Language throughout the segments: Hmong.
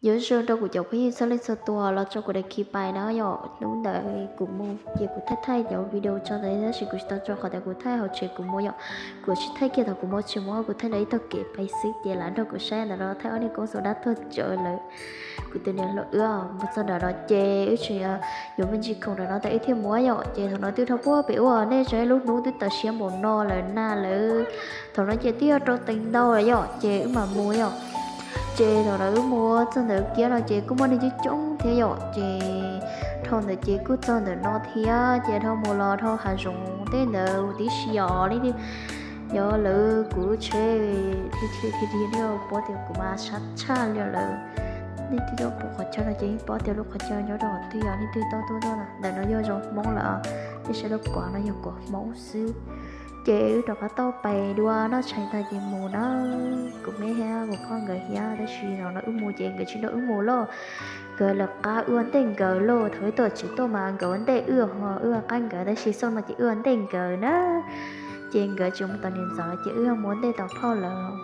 Nyob zoo rau kuv cov phooj ywg txhua leej txhua tus los tso kuv daim khi pais na yom. Hnub ntawd kuv mus ces kuv thaij thaij cov video tso ntawd tab sis kuv tsis tau tso qhov tias kuv thaij hauv tsev kuv mus yom. Kuv tsis thaij kiag thaum kuv mus tsis mus, kuv thaij lawv ib tog kev pais xwb ces lawv nrog kuv saib ntawm no thaij ob niag koob xov dab tuag tsawv lawm. Kuv tus niam hluas wb mus txog nram no ces wb tseem yuav me ntsis khoom nram no tas wb thiaj mus yom. Ces thaum no twb dhau puag pem ub, nej saib lub hnub twb tawm siab npaum no lawm na lawm. Thaum no ces twb yuav rau teev ntau lawm yom ces wb mam mus yom. Ces thaum no wb mus txog ntawm kiab no ces kuj muaj neeg coob coob thiab yom. Ces dhau ntawd ces kuj txog ntawm no thiab ces dhau mus los dhau hav zoov tej ntawd tib si os. Leej twg nyob lawv kuv tsheb thib thib thib thib nej paub tias kuv mas sab tshaj li lawm. Nej twb tuaj pom qhov chaw no ces yeej paub tias lub qhov chaw nyob rau qhov twg yom. Leej twg tau tuaj tuaj na, ntawm no yog zos Hmoob lawm. Nej saib lub kuav no yog kuav Hmoob xwb. Ces wb rov qab tau pais dua noj tshais tag ces mus na. Kuv me thiab kuv phauj nkawd thiab, tab sis no no wb mus ces nkawd tsis nrog wb mus lauj. Nkawd lawv qab wb ua ntej nkawd lauj. Thaum wb tuaj tsev tuaj mas nkawd ua ntej wb ho wb ua qab nkawd, tab sis xyoo no ces wb ua ntej nkawd na. Ces nkawd tsis mus tom niam ntxawm lawm ces wb mus ua ntej tom phauj lawm.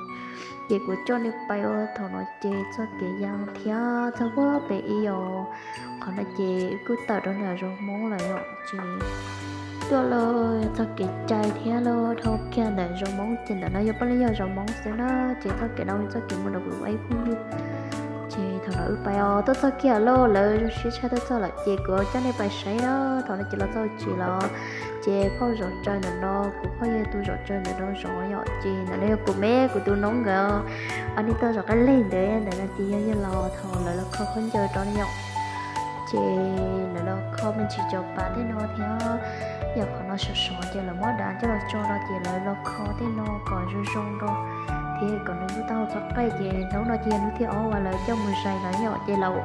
Ces kuv coj nws pais ua thaum no ces txoj kev yau thiab txog puag pem ib yos. Qhov no ces wb kuj tawm rau nram zos Hmoob lawm yom. Ces tuaj los txog kev cai thiab los dhau kiag ntawm zos Hmoob ces ntawm no yog paj li yog zos Hmoob xwb na. Ces txoj kev no txoj kev mus nram kuv ua ib phooj ywg. Ces thaum no wb pais os tuaj txog kiag lauj, lawv zoo siab tshaj tuaj txog lawm ces kuv coj nej pais saib na. Thaum no ces los txog tsev los ces phauj zom tsaws ntawm no, kuv phauj yog tus zom tsaws ntawm no zov yom. Ces ntawm no yog kuv me kuv tus noob nkawd, ob niag tuaj zov qab leg ntawd, ntawm no ces yog yawg laus thaum lawv los kho khaub ncaws rau yom. Ces lawv los kho me ntsis cov pas tej no thiab. Yog qhov no sov sov ces lawv muab dav coj los tso no ces lawv los kho tej no kom zoo zoo rau thiab kom nws lub taub hau txhob qaij. Ces hnub no ces yog hnub thib ob uas lawv coj mus zais no yom. Ces lawv